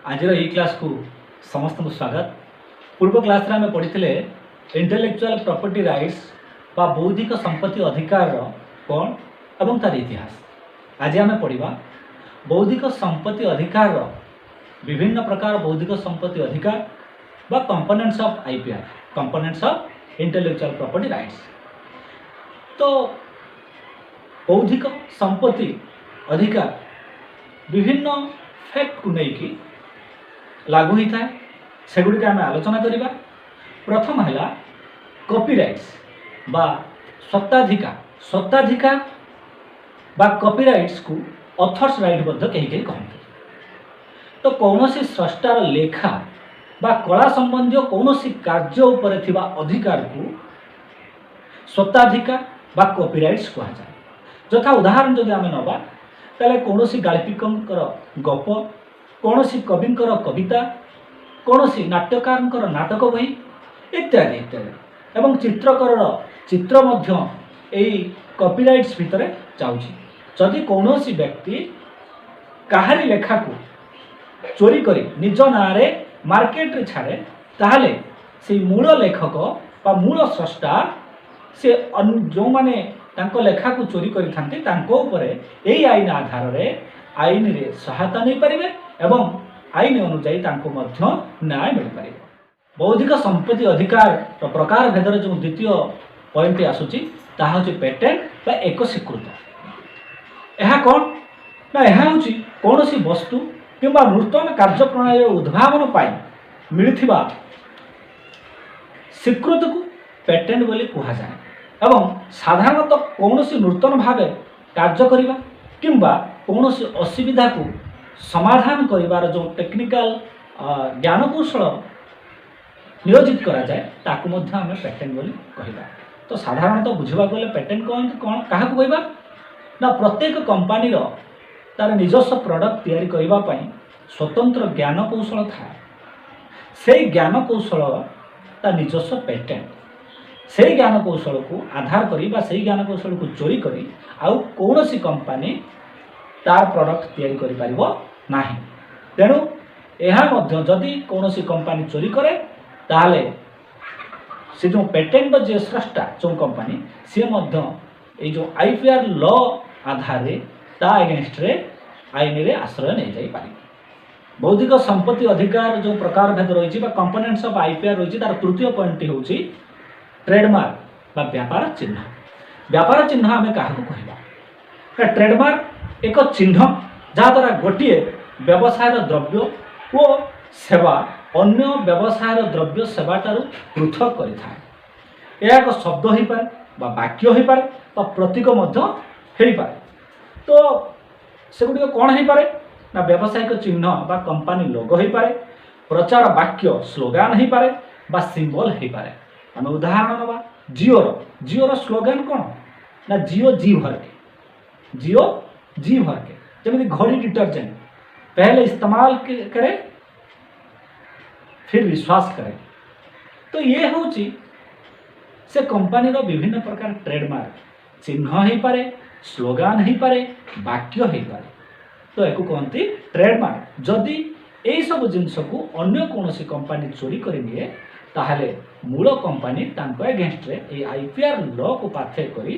ଆଜିର ଏଇ କ୍ଲାସ୍କୁ ସମସ୍ତଙ୍କୁ ସ୍ୱାଗତ। ପୂର୍ବ କ୍ଲାସ୍ରେ ଆମେ ପଢ଼ିଥିଲେ ଇଣ୍ଟେଲେକ୍ଚୁଆଲ୍ ପ୍ରପର୍ଟି ରାଇଟ୍ସ ବା ବୌଦ୍ଧିକ ସମ୍ପତ୍ତି ଅଧିକାରର କ'ଣ ଏବଂ ତାର ଇତିହାସ। ଆଜି ଆମେ ପଢ଼ିବା ବୌଦ୍ଧିକ ସମ୍ପତ୍ତି ଅଧିକାରର ବିଭିନ୍ନ ପ୍ରକାର ବୌଦ୍ଧିକ ସମ୍ପତ୍ତି ଅଧିକାର ବା components of IPR, components of intellectual property rights। ତ ବୌଦ୍ଧିକ ସମ୍ପତ୍ତି ଅଧିକାର ବିଭିନ୍ନ ଫ୍ୟାକ୍ଟକୁ ନେଇକି ଲାଗୁ ହୋଇଥାଏ, ସେଗୁଡ଼ିକ ଆମେ ଆଲୋଚନା କରିବା। ପ୍ରଥମ ହେଲା କପିରାଇଟ୍ସ ବା ସ୍ୱତ୍ୱାଧିକାର। ସ୍ୱତ୍ୱାଧିକାର ବା କପିରାଇଟ୍ସକୁ ଅଥର୍ସ ରାଇଟ୍ ମଧ୍ୟ କେହି କେହି କହନ୍ତି। ତ କୌଣସି ସ୍ରଷ୍ଟାର ଲେଖା ବା କଳା ସମ୍ବନ୍ଧୀୟ କୌଣସି କାର୍ଯ୍ୟ ଉପରେ ଥିବା ଅଧିକାରକୁ ସ୍ୱତ୍ୱାଧିକାର ବା କପିରାଇଟ୍ସ କୁହାଯାଏ। ଯଥା ଉଦାହରଣ ଯଦି ଆମେ ନେବା, ତାହେଲେ କୌଣସି ଗାଳ୍ପିକଙ୍କର ଗପ, କୌଣସି କବିଙ୍କର କବିତା, କୌଣସି ନାଟ୍ୟକାରଙ୍କର ନାଟକ ବହି ଇତ୍ୟାଦି ଇତ୍ୟାଦି ଏବଂ ଚିତ୍ରକରର ଚିତ୍ର ମଧ୍ୟ ଏଇ କପିରାଇଟ୍ସ ଭିତରେ ଯାଉଛି। ଯଦି କୌଣସି ବ୍ୟକ୍ତି କାହାରି ଲେଖାକୁ ଚୋରି କରି ନିଜ ନାଁରେ ମାର୍କେଟରେ ଛାଡ଼େ, ତାହେଲେ ସେଇ ମୂଳ ଲେଖକ ବା ମୂଳ ସ୍ରଷ୍ଟା ସେ ଯେଉଁମାନେ ତାଙ୍କ ଲେଖାକୁ ଚୋରି କରିଥାନ୍ତି, ତାଙ୍କ ଉପରେ ଏଇ ଆଇନ ଆଧାରରେ ଆଇନରେ ସହାୟତା ନେଇପାରିବେ ଏବଂ ଆଇନ ଅନୁଯାୟୀ ତାଙ୍କୁ ମଧ୍ୟ ନ୍ୟାୟ ମିଳିପାରିବ। ବୌଦ୍ଧିକ ସମ୍ପତ୍ତି ଅଧିକାରର ପ୍ରକାର ଭେଦରେ ଯେଉଁ ଦ୍ୱିତୀୟ ପଏଣ୍ଟଟି ଆସୁଛି, ତାହା ହେଉଛି ପେଟେଣ୍ଟ ବା ଏକ ସ୍ୱୀକୃତ। ଏହା କ'ଣ ନା ଏହା ହେଉଛି କୌଣସି ବସ୍ତୁ କିମ୍ବା ନୂତନ କାର୍ଯ୍ୟପ୍ରଣାଳୀର ଉଦ୍ଭାବନ ପାଇଁ ମିଳିଥିବା ସ୍ୱୀକୃତିକୁ ପେଟେଣ୍ଟ ବୋଲି କୁହାଯାଏ ଏବଂ ସାଧାରଣତଃ କୌଣସି ନୂତନ ଭାବେ କାର୍ଯ୍ୟ କରିବା କିମ୍ବା କୌଣସି ଅସୁବିଧାକୁ ସମାଧାନ କରିବାର ଯେଉଁ ଟେକ୍ନିକାଲ ଜ୍ଞାନକୌଶଳ ନିୟୋଜିତ କରାଯାଏ, ତାକୁ ମଧ୍ୟ ଆମେ ପେଟେଣ୍ଟ ବୋଲି କହିବା। ତ ସାଧାରଣତଃ ବୁଝିବାକୁ ଗଲେ ପେଟେଣ୍ଟ କ'ଣ, କାହାକୁ କହିବା ନା ପ୍ରତ୍ୟେକ କମ୍ପାନୀର ତାର ନିଜସ୍ୱ ପ୍ରଡ଼କ୍ଟ ତିଆରି କରିବା ପାଇଁ ସ୍ୱତନ୍ତ୍ର ଜ୍ଞାନକୌଶଳ ଥାଏ। ସେଇ ଜ୍ଞାନକୌଶଳ ତା ନିଜସ୍ୱ ପେଟେଣ୍ଟ। ସେଇ ଜ୍ଞାନକୌଶଳକୁ ଆଧାର କରି ବା ସେଇ ଜ୍ଞାନକୌଶଳକୁ ଚୋରି କରି ଆଉ କୌଣସି କମ୍ପାନୀ ତାର ପ୍ରଡ଼କ୍ଟ ତିଆରି କରିପାରିବ ନାହିଁ। ତେଣୁ ଏହା ମଧ୍ୟ ଯଦି କୌଣସି କମ୍ପାନୀ ଚୋରି କରେ, ତାହେଲେ ସେ ଯେଉଁ ପେଟେଣ୍ଟର ଯିଏ ସ୍ରଷ୍ଟା, ଯେଉଁ କମ୍ପାନୀ, ସିଏ ମଧ୍ୟ ଏଇ ଯେଉଁ ଆଇପିଆର୍ ଲ ଆଧାରରେ ତା ଏଗେନଷ୍ଟରେ ଆଇନରେ ଆଶ୍ରୟ ନେଇଯାଇପାରିବ। ବୌଦ୍ଧିକ ସମ୍ପତ୍ତି ଅଧିକାର ଯେଉଁ ପ୍ରକାର ଭେଦ ରହିଛି ବା କମ୍ପୋନେଣ୍ଟସ୍ ଅଫ୍ ଆଇପିଆର୍ ରହିଛି, ତାର ତୃତୀୟ ପଏଣ୍ଟଟି ହେଉଛି ଟ୍ରେଡମାର୍କ ବା ବ୍ୟାପାର ଚିହ୍ନ। ବ୍ୟାପାର ଚିହ୍ନ ଆମେ କାହାକୁ କହିବା ନା ଟ୍ରେଡମାର୍କ ଏକ ଚିହ୍ନ, ଯାହାଦ୍ୱାରା ଗୋଟିଏ ବ୍ୟବସାୟର ଦ୍ରବ୍ୟ ଓ ସେବା ଅନ୍ୟ ବ୍ୟବସାୟର ଦ୍ରବ୍ୟ ସେବାଠାରୁ ପୃଥକ କରିଥାଏ। ଏହା ଏକ ଶବ୍ଦ ହୋଇପାରେ ବା ବାକ୍ୟ ହୋଇପାରେ ବା ପ୍ରତୀକ ମଧ୍ୟ ହେଇପାରେ। ତ ସେଗୁଡ଼ିକ କ'ଣ ହେଇପାରେ ନା ବ୍ୟବସାୟିକ ଚିହ୍ନ ବା କମ୍ପାନୀ ଲୋଗୋ ହେଇପାରେ, ପ୍ରଚାର ବାକ୍ୟ ସ୍ଲୋଗାନ ହେଇପାରେ ବା ସିମ୍ବଲ ହେଇପାରେ। ଆମେ ଉଦାହରଣ ନେବା ଜିଓର। ଜିଓର ସ୍ଲୋଗାନ କ'ଣ ନା "जियो जी भर के", "जियो जी भर के"। ଯେମିତି ଘଡ଼ି ଡିଟର୍ଜେଣ୍ଟ, "पहले इस्तेमाल करे, फिर विश्वास करे"। ତ ଇଏ ହେଉଛି ସେ କମ୍ପାନୀର ବିଭିନ୍ନ ପ୍ରକାର ଟ୍ରେଡମାର୍କ। ଚିହ୍ନ ହେଇପାରେ, ସ୍ଲୋଗାନ ହେଇପାରେ, ବାକ୍ୟ ହେଇପାରେ। ତ ଏକୁ କହନ୍ତି ଟ୍ରେଡମାର୍କ। ଯଦି ଏଇସବୁ ଜିନିଷକୁ ଅନ୍ୟ କୌଣସି କମ୍ପାନୀ ଚୋରି କରିନିଏ, ତାହେଲେ ମୂଳ କମ୍ପାନୀ ତାଙ୍କ ଏଗେନଷ୍ଟରେ ଏଇ ଆଇପିଆର୍ ଲକୁ ପାଥେୟ କରି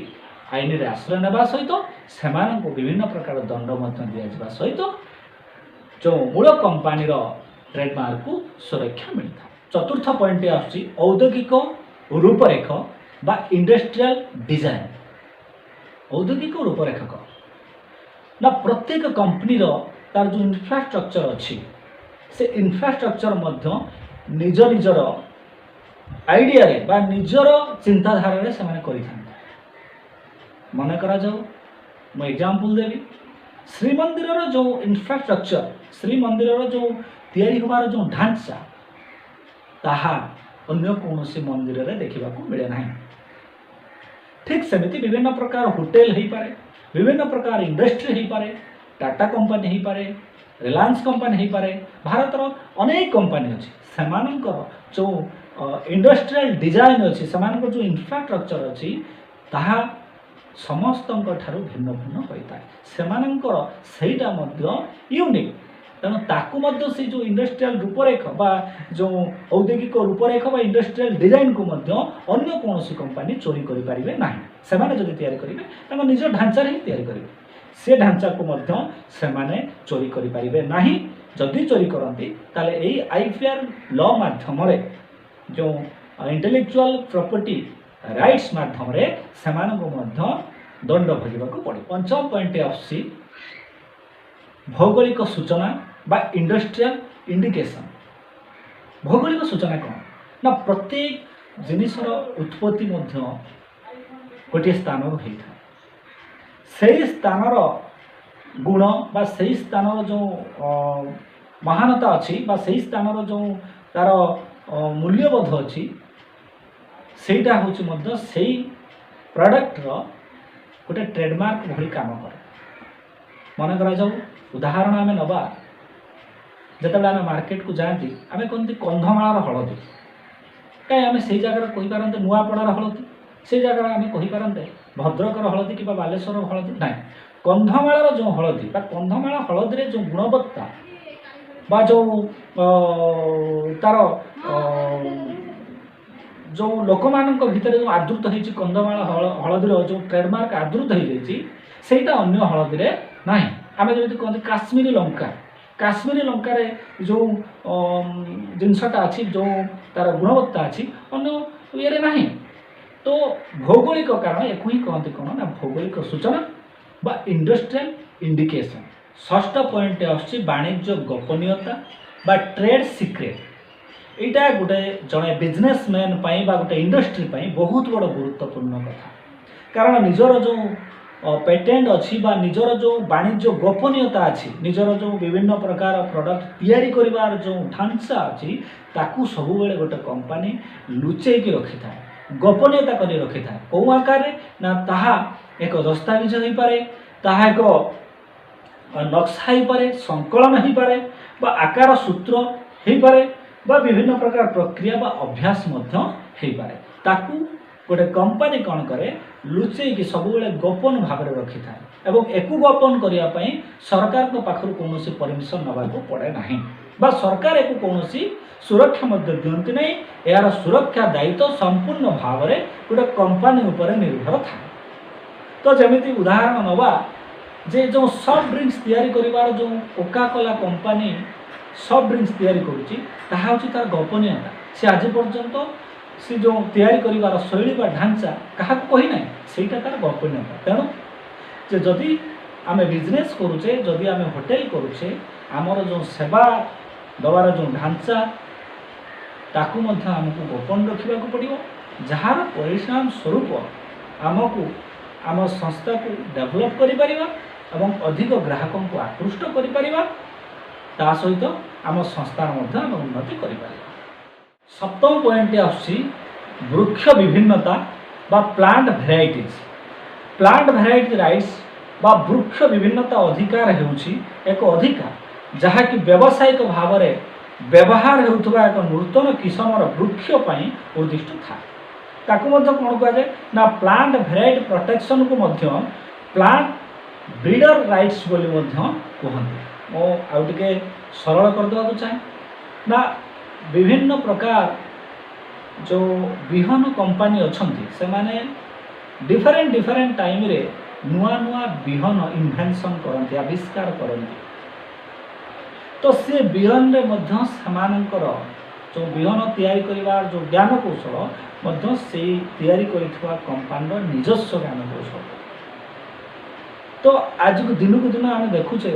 ଆଇନରେ ଆଶ୍ରୟ ନେବା ସହିତ ସେମାନଙ୍କୁ ବିଭିନ୍ନ ପ୍ରକାର ଦଣ୍ଡ ମଧ୍ୟ ଦିଆଯିବା ସହିତ ଯେଉଁ ମୂଳ କମ୍ପାନୀର ଟ୍ରେଡମାର୍କକୁ ସୁରକ୍ଷା ମିଳିଥାଏ। ଚତୁର୍ଥ ପଏଣ୍ଟଟି ଆସୁଛି ଔଦ୍ୟୋଗିକ ରୂପରେଖ ବା ଇଣ୍ଡଷ୍ଟ୍ରିଆଲ ଡିଜାଇନ। ଔଦ୍ୟୋଗିକ ରୂପରେଖ କ'ଣ ନା ପ୍ରତ୍ୟେକ କମ୍ପାନୀର ତାର ଯେଉଁ ଇନଫ୍ରାଷ୍ଟ୍ରକ୍ଚର ଅଛି, ସେ ଇନଫ୍ରାଷ୍ଟ୍ରକ୍ଚର ମଧ୍ୟ ନିଜ ନିଜର ଆଇଡ଼ିଆରେ ବା ନିଜର ଚିନ୍ତାଧାରାରେ ସେମାନେ କରିଥାନ୍ତି। ମନେ କରାଯାଉ, ମୁଁ ଏକ୍ଜାମ୍ପଲ୍ ଦେବି, ଶ୍ରୀମନ୍ଦିରର ଯେଉଁ ଇନଫ୍ରାଷ୍ଟ୍ରକ୍ଚର, ଶ୍ରୀମନ୍ଦିରର ଯେଉଁ ତିଆରି ହେବାର ଯେଉଁ ଢାଞ୍ଚା, ତାହା ଅନ୍ୟ କୌଣସି ମନ୍ଦିରରେ ଦେଖିବାକୁ ମିଳେ ନାହିଁ। ଠିକ୍ ସେମିତି ବିଭିନ୍ନ ପ୍ରକାର ହୋଟେଲ ହେଇପାରେ, ବିଭିନ୍ନ ପ୍ରକାର ଇଣ୍ଡଷ୍ଟ୍ରି ହେଇପାରେ, ଟାଟା କମ୍ପାନୀ ହେଇପାରେ, ରିଲାଏନ୍ସ କମ୍ପାନୀ ହେଇପାରେ, ଭାରତର ଅନେକ କମ୍ପାନୀ ଅଛି। ସେମାନଙ୍କର ଯେଉଁ ଇଣ୍ଡଷ୍ଟ୍ରିଆଲ ଡିଜାଇନ୍ ଅଛି, ସେମାନଙ୍କର ଯେଉଁ ଇନଫ୍ରାଷ୍ଟ୍ରକ୍ଚର ଅଛି, ତାହା ସମସ୍ତଙ୍କ ଠାରୁ ଭିନ୍ନ ଭିନ୍ନ ହୋଇଥାଏ। ସେମାନଙ୍କର ସେଇଟା ମଧ୍ୟ ୟୁନିକ୍। ତେଣୁ ତାକୁ ମଧ୍ୟ ସେଇ ଯେଉଁ ଇଣ୍ଡଷ୍ଟ୍ରିଆଲ ରୂପରେଖ ବା ଯେଉଁ ଔଦ୍ୟୋଗିକ ରୂପରେଖ ବା ଇଣ୍ଡଷ୍ଟ୍ରିଆଲ ଡିଜାଇନକୁ ମଧ୍ୟ ଅନ୍ୟ କୌଣସି କମ୍ପାନୀ ଚୋରି କରିପାରିବେ ନାହିଁ। ସେମାନେ ଯଦି ତିଆରି କରିବେ, ତାଙ୍କ ନିଜ ଢାଞ୍ଚାରେ ହିଁ ତିଆରି କରିବେ। ସେ ଢାଞ୍ଚାକୁ ମଧ୍ୟ ସେମାନେ ଚୋରି କରିପାରିବେ ନାହିଁ। ଯଦି ଚୋରି କରନ୍ତି, ତାହେଲେ ଏଇ ଆଇପିଆର୍ ଲ ମାଧ୍ୟମରେ, ଯେଉଁ ଇଣ୍ଟେଲେକ୍ଚୁଆଲ ପ୍ରପର୍ଟି ରାଇଟ୍ସ ମାଧ୍ୟମରେ ସେମାନଙ୍କୁ ମଧ୍ୟ ଦଣ୍ଡ ଭୋଗିବାକୁ ପଡ଼ିବ। ପଞ୍ଚମ ପଏଣ୍ଟ ଆସୁଛି ଭୌଗୋଳିକ ସୂଚନା ବା ଇଣ୍ଡଷ୍ଟ୍ରିଆଲ ଇଣ୍ଡିକେସନ୍। ଭୌଗୋଳିକ ସୂଚନା କ'ଣ ନା, ପ୍ରତ୍ୟେକ ଜିନିଷର ଉତ୍ପତ୍ତି ମଧ୍ୟ ଗୋଟିଏ ସ୍ଥାନରୁ ହେଇଥାଏ। ସେଇ ସ୍ଥାନର ଗୁଣ ବା ସେଇ ସ୍ଥାନର ଯେଉଁ ମହାନତା ଅଛି ବା ସେଇ ସ୍ଥାନର ଯେଉଁ ତା'ର ମୂଲ୍ୟବୋଧ ଅଛି, ସେଇଟା ହେଉଛି ମଧ୍ୟ ସେଇ ପ୍ରଡ଼କ୍ଟର ଗୋଟେ ଟ୍ରେଡ଼ମାର୍କ ଭଳି କାମ କରେ। ମନେ କରାଯାଉ, ଉଦାହରଣ ଆମେ ନେବା, ଯେତେବେଳେ ଆମେ ମାର୍କେଟକୁ ଯାଆନ୍ତି, ଆମେ କହନ୍ତି କନ୍ଧମାଳର ହଳଦୀ। କାହିଁ ଆମେ ସେଇ ଜାଗାରେ କହିପାରନ୍ତେ ନୂଆପଡ଼ାର ହଳଦୀ, ସେଇ ଜାଗାରେ ଆମେ କହିପାରନ୍ତେ ଭଦ୍ରକର ହଳଦୀ କିମ୍ବା ବାଲେଶ୍ୱରର ହଳଦୀ? ନାହିଁ। କନ୍ଧମାଳର ଯେଉଁ ହଳଦୀ ବା କନ୍ଧମାଳ ହଳଦୀରେ ଯେଉଁ ଗୁଣବତ୍ତା ବା ଯେଉଁ ତା'ର ଯେଉଁ ଲୋକମାନଙ୍କ ଭିତରେ ଯେଉଁ ଆଦୃତ ହେଇଛି, କନ୍ଧମାଳ ହଳଦୀର ଯେଉଁ ଟ୍ରେଡ଼ମାର୍କ ଆଦୃତ ହେଇଯାଇଛି, ସେଇଟା ଅନ୍ୟ ହଳଦୀରେ ନାହିଁ। ଆମେ ଯେମିତି କୁହନ୍ତି କାଶ୍ମୀରୀ ଲଙ୍କା, କାଶ୍ମୀରୀ ଲଙ୍କାରେ ଯେଉଁ ଜିନିଷଟା ଅଛି, ଯେଉଁ ତା'ର ଗୁଣବତ୍ତା ଅଛି, ଅନ୍ୟ ଇଏରେ ନାହିଁ। ତ ଭୌଗୋଳିକ କାରଣ ଏକୁ ହିଁ କହନ୍ତି କ'ଣ ନା ଭୌଗୋଳିକ ସୂଚନା ବା ଇଣ୍ଡଷ୍ଟ୍ରିଆଲ ଇଣ୍ଡିକେସନ୍। ଷଷ୍ଠ ପଏଣ୍ଟ ଆସୁଛି ବାଣିଜ୍ୟ ଗୋପନୀୟତା ବା ଟ୍ରେଡ୍ ସିକ୍ରେଟ୍। ଏଇଟା ଗୋଟେ ଜଣେ ବିଜନେସମ୍ୟାନ୍ ପାଇଁ ବା ଗୋଟେ ଇଣ୍ଡଷ୍ଟ୍ରି ପାଇଁ ବହୁତ ବଡ଼ ଗୁରୁତ୍ୱପୂର୍ଣ୍ଣ କଥା। କାରଣ ନିଜର ଯେଉଁ ପେଟେଣ୍ଟ ଅଛି ବା ନିଜର ଯେଉଁ ବାଣିଜ୍ୟ ଗୋପନୀୟତା ଅଛି, ନିଜର ଯେଉଁ ବିଭିନ୍ନ ପ୍ରକାର ପ୍ରଡ଼କ୍ଟ ତିଆରି କରିବାର ଯେଉଁ ଢାଞ୍ଚା ଅଛି, ତାକୁ ସବୁବେଳେ ଗୋଟେ କମ୍ପାନୀ ଲୁଚେଇକି ରଖିଥାଏ, ଗୋପନୀୟତା କରି ରଖିଥାଏ। କେଉଁ ଆକାରରେ ନା ତାହା ଏକ ଦସ୍ତାବିଜ ହୋଇପାରେ, ତାହା ଏକ ନକ୍ସା ହେଇପାରେ, ସଂକଳନ ହେଇପାରେ ବା ଆକାର ସୂତ୍ର ହେଇପାରେ ବା ବିଭିନ୍ନ ପ୍ରକାର ପ୍ରକ୍ରିୟା ବା ଅଭ୍ୟାସ ମଧ୍ୟ ହେଇପାରେ। ତାକୁ ଗୋଟେ କମ୍ପାନୀ କ'ଣ କରେ? ଲୁଚେଇକି ସବୁବେଳେ ଗୋପନ ଭାବରେ ରଖିଥାଏ ଏବଂ ଏକୁ ଗୋପନ କରିବା ପାଇଁ ସରକାରଙ୍କ ପାଖରୁ କୌଣସି ପରମିସନ୍ ନେବାକୁ ପଡ଼େ ନାହିଁ ବା ସରକାର ଏକୁ କୌଣସି ସୁରକ୍ଷା ମଧ୍ୟ ଦିଅନ୍ତି ନାହିଁ। ଏହାର ସୁରକ୍ଷା ଦାୟିତ୍ୱ ସମ୍ପୂର୍ଣ୍ଣ ଭାବରେ ଗୋଟେ କମ୍ପାନୀ ଉପରେ ନିର୍ଭର ଥାଏ। ତ ଯେମିତି ଉଦାହରଣ ନେବା ଯେ ଯେଉଁ ସଫ୍ଟ ଡ୍ରିଙ୍କସ୍ ତିଆରି କରିବାର ଯେଉଁ କୋକା କୋଲା କମ୍ପାନୀ ସଫ୍ଟ ଡ୍ରିଙ୍କସ୍ ତିଆରି କରୁଛି, ତାହା ହେଉଛି ତାର ଗୋପନୀୟତା। ସେ ଆଜି ପର୍ଯ୍ୟନ୍ତ ସେ ଯେଉଁ ତିଆରି କରିବାର ଶୈଳୀ ବା ଢାଞ୍ଚା କାହାକୁ କହିନାହିଁ। ସେଇଟା ତାର ଗୋପନୀୟତା। ତେଣୁ ଯେ ଯଦି ଆମେ ବିଜନେସ୍ କରୁଛେ, ଯଦି ଆମେ ହୋଟେଲ କରୁଛେ, ଆମର ଯେଉଁ ସେବା ଦେବାର ଯେଉଁ ଢାଞ୍ଚା, ତାକୁ ମଧ୍ୟ ଆମକୁ ଗୋପନ ରଖିବାକୁ ପଡ଼ିବ, ଯାହାର ପରିଣାମ ସ୍ୱରୂପ ଆମକୁ ଆମ ସଂସ୍ଥାକୁ ଡେଭଲପ୍ କରିପାରିବା ଏବଂ ଅଧିକ ଗ୍ରାହକଙ୍କୁ ଆକୃଷ୍ଟ କରିପାରିବା। ତା ସହିତ ଆମ ସଂସ୍ଥାର ମଧ୍ୟ ଆମେ ଉନ୍ନତି କରିପାରିବା। ସପ୍ତମ ପଏଣ୍ଟଟି ଆସୁଛି ବୃକ୍ଷ ବିଭିନ୍ନତା ବା plant varieties. Plant variety rights ବା ବୃକ୍ଷ ବିଭିନ୍ନତା ଅଧିକାର ହେଉଛି ଏକ ଅଧିକାର, ଯାହାକି ବ୍ୟବସାୟିକ ଭାବରେ ବ୍ୟବହାର ହେଉଥିବା ଏକ ନୂତନ କିସମର ବୃକ୍ଷ ପାଇଁ ଉଦ୍ଦିଷ୍ଟ ଥାଏ। ତାକୁ ମଧ୍ୟ କ'ଣ କୁହାଯାଏ ନା ପ୍ଲାଣ୍ଟ ଭେରାଇଟି ପ୍ରୋଟେକ୍ସନକୁ ମଧ୍ୟ ପ୍ଲାଣ୍ଟ ବ୍ରିଡର ରାଇଟ୍ସ ବୋଲି ମଧ୍ୟ କୁହନ୍ତି। ମୁଁ ଆଉ ଟିକେ ସରଳ କରିଦେବାକୁ ଚାହେଁ ନା, ବିଭିନ୍ନ ପ୍ରକାର ଯେଉଁ ବିହନ କମ୍ପାନୀ ଅଛନ୍ତି, ସେମାନେ ଡିଫରେଣ୍ଟ ଡିଫରେଣ୍ଟ ଟାଇମ୍ରେ ନୂଆ ନୂଆ ବିହନ ଇନଭେନସନ୍ କରନ୍ତି, ଆବିଷ୍କାର କରନ୍ତି। ତ ସେ ବିହନରେ ମଧ୍ୟ ସେମାନଙ୍କର ଯେଉଁ ବିହନ ତିଆରି କରିବାର ଯେଉଁ ଜ୍ଞାନକୌଶଳ ମଧ୍ୟ ସେଇ ତିଆରି କରିଥିବା କମ୍ପାନୀର ନିଜସ୍ୱ ଜ୍ଞାନକୌଶଳ। ତ ଆଜିକୁ ଦିନକୁ ଦିନ ଆମେ ଦେଖୁଛେ,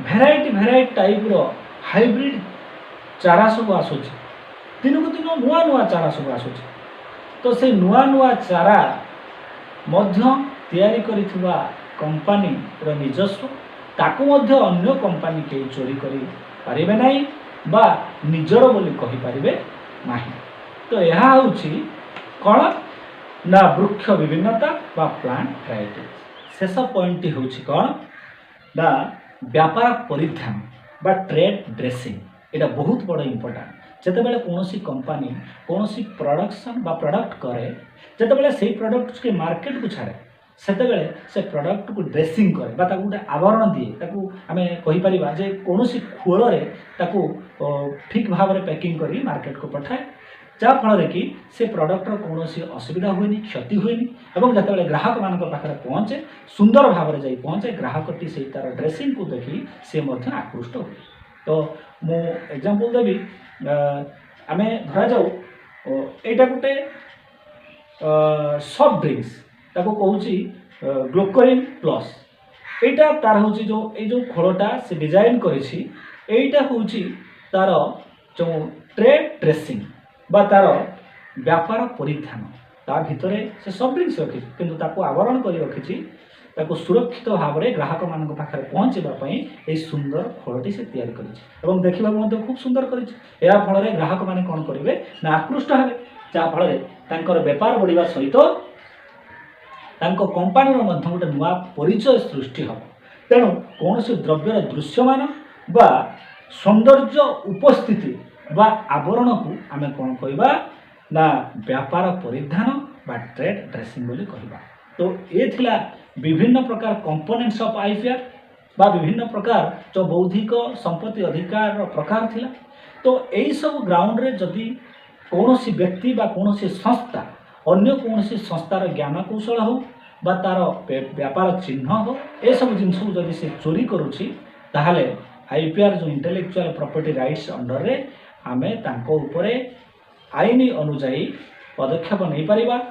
ଭେରାଇଟି ଭେରାଇଟି ଟାଇପ୍ର ହାଇବ୍ରିଡ଼ ଚାରା ସବୁ ଆସୁଛି। ଦିନକୁ ଦିନ ନୂଆ ନୂଆ ଚାରା ସବୁ ଆସୁଛି। ତ ସେଇ ନୂଆ ନୂଆ ଚାରା ମଧ୍ୟ ତିଆରି କରିଥିବା କମ୍ପାନୀର ନିଜସ୍ୱ। ତାକୁ ମଧ୍ୟ ଅନ୍ୟ କମ୍ପାନୀ କେହି ଚୋରି କରିପାରିବେ ନାହିଁ ବା ନିଜର ବୋଲି କହିପାରିବେ ନାହିଁ। ତ ଏହା ହେଉଛି କ'ଣ ନା ବୃକ୍ଷ ବିଭିନ୍ନତା ବା ପ୍ଲାଣ୍ଟ ଭେରାଇଟି। ଶେଷ ପଏଣ୍ଟଟି ହେଉଛି କ'ଣ ନା ବ୍ୟାପାର ପରିଧାନ ବା ଟ୍ରେଡ୍ ଡ୍ରେସିଂ। ଏଇଟା ବହୁତ ବଡ଼ ଇମ୍ପୋର୍ଟାଣ୍ଟ। ଯେତେବେଳେ କୌଣସି କମ୍ପାନୀ କୌଣସି ପ୍ରଡକ୍ସନ୍ ବା ପ୍ରଡ଼କ୍ଟ କରେ, ଯେତେବେଳେ ସେଇ ପ୍ରଡ଼କ୍ଟକୁ ମାର୍କେଟକୁ ଛାଡ଼େ, ସେତେବେଳେ ସେ ପ୍ରଡ଼କ୍ଟକୁ ଡ୍ରେସିଂ କରେ ବା ତାକୁ ଗୋଟେ ଆବରଣ ଦିଏ। ତାକୁ ଆମେ କହିପାରିବା ଯେ କୌଣସି ଖୋଳରେ ତାକୁ ଠିକ୍ ଭାବରେ ପ୍ୟାକିଂ କରି ମାର୍କେଟକୁ ପଠାଏ, ଯାହାଫଳରେ କି ସେ ପ୍ରଡ଼କ୍ଟର କୌଣସି ଅସୁବିଧା ହୁଏନି, କ୍ଷତି ହୁଏନି ଏବଂ ଯେତେବେଳେ ଗ୍ରାହକମାନଙ୍କ ପାଖରେ ପହଞ୍ଚେ, ସୁନ୍ଦର ଭାବରେ ଯାଇ ପହଞ୍ଚେ। ଗ୍ରାହକଟି ସେଇ ତା'ର ଡ୍ରେସିଂକୁ ଦେଖି ସେ ମଧ୍ୟ ଆକୃଷ୍ଟ ହୁଏ। ତ ମୁଁ ଏକ୍ଜାମ୍ପଲ୍ ଦେବି। ଆମେ ଧରାଯାଉ ଏଇଟା ଗୋଟେ ସଫ୍ଟ ଡ୍ରିଙ୍କସ୍, ତାକୁ କହୁଛି ଗ୍ଲୋକରିନ୍ ପ୍ଲସ୍। ଏଇଟା ତାର ହେଉଛି ଯେଉଁ ଏଇ ଯେଉଁ ଖୋଳଟା ସେ ଡିଜାଇନ୍ କରିଛି, ଏଇଟା ହେଉଛି ତାର ଯେଉଁ ଟ୍ରେଡ୍ ଡ୍ରେସିଂ ବା ତାର ବ୍ୟାପାର ପରିଧାନ। ତା ଭିତରେ ସେ ସଫ୍ଟ ଡ୍ରିଙ୍କସ୍ ରଖିଛି, କିନ୍ତୁ ତାକୁ ଆବରଣ କରି ରଖିଛି। ତାକୁ ସୁରକ୍ଷିତ ଭାବରେ ଗ୍ରାହକମାନଙ୍କ ପାଖରେ ପହଞ୍ଚିବା ପାଇଁ ଏହି ସୁନ୍ଦର ଖୋଳଟି ସେ ତିଆରି କରିଛି ଏବଂ ଦେଖିବାକୁ ମଧ୍ୟ ଖୁବ୍ ସୁନ୍ଦର କରିଛି। ଏହା ଫଳରେ ଗ୍ରାହକମାନେ କ'ଣ କରିବେ ନା ଆକୃଷ୍ଟ ହେବେ, ଯାହାଫଳରେ ତାଙ୍କର ବେପାର ବଢ଼ିବା ସହିତ ତାଙ୍କ କମ୍ପାନୀର ମଧ୍ୟ ଗୋଟେ ନୂଆ ପରିଚୟ ସୃଷ୍ଟି ହେବ। ତେଣୁ କୌଣସି ଦ୍ରବ୍ୟର ଦୃଶ୍ୟମାନ ବା ସୌନ୍ଦର୍ଯ୍ୟ ଉପସ୍ଥିତି ବା ଆବରଣକୁ ଆମେ କ'ଣ କହିବା ନା ବ୍ୟାପାର ପରିଧାନ ବା ଟ୍ରେଡ୍ ଡ୍ରେସିଂ ବୋଲି କହିବା। ତ ଏ ଥିଲା ବିଭିନ୍ନ ପ୍ରକାର କମ୍ପୋନେଣ୍ଟସ୍ ଅଫ୍ ଆଇପିଆର୍ ବା ବିଭିନ୍ନ ପ୍ରକାର ଯେଉଁ ବୌଦ୍ଧିକ ସମ୍ପତ୍ତି ଅଧିକାରର ପ୍ରକାର ଥିଲା। ତ ଏଇସବୁ ଗ୍ରାଉଣ୍ଡରେ ଯଦି କୌଣସି ବ୍ୟକ୍ତି ବା କୌଣସି ସଂସ୍ଥା ଅନ୍ୟ କୌଣସି ସଂସ୍ଥାର ଜ୍ଞାନକୌଶଳ ହେଉ ବା ତା'ର ବ୍ୟାପାର ଚିହ୍ନ ହେଉ, ଏସବୁ ଜିନିଷକୁ ଯଦି ସେ ଚୋରି କରୁଛି, ତାହେଲେ ଆଇପିଆର୍ ଯେଉଁ ଇଣ୍ଟେଲେକ୍ଚୁଆଲ୍ ପ୍ରପର୍ଟି ରାଇଟ୍ସ ଅଣ୍ଡରରେ ଆମେ ତାଙ୍କ ଉପରେ ଆଇନ ଅନୁଯାୟୀ ପଦକ୍ଷେପ ନେଇପାରିବା।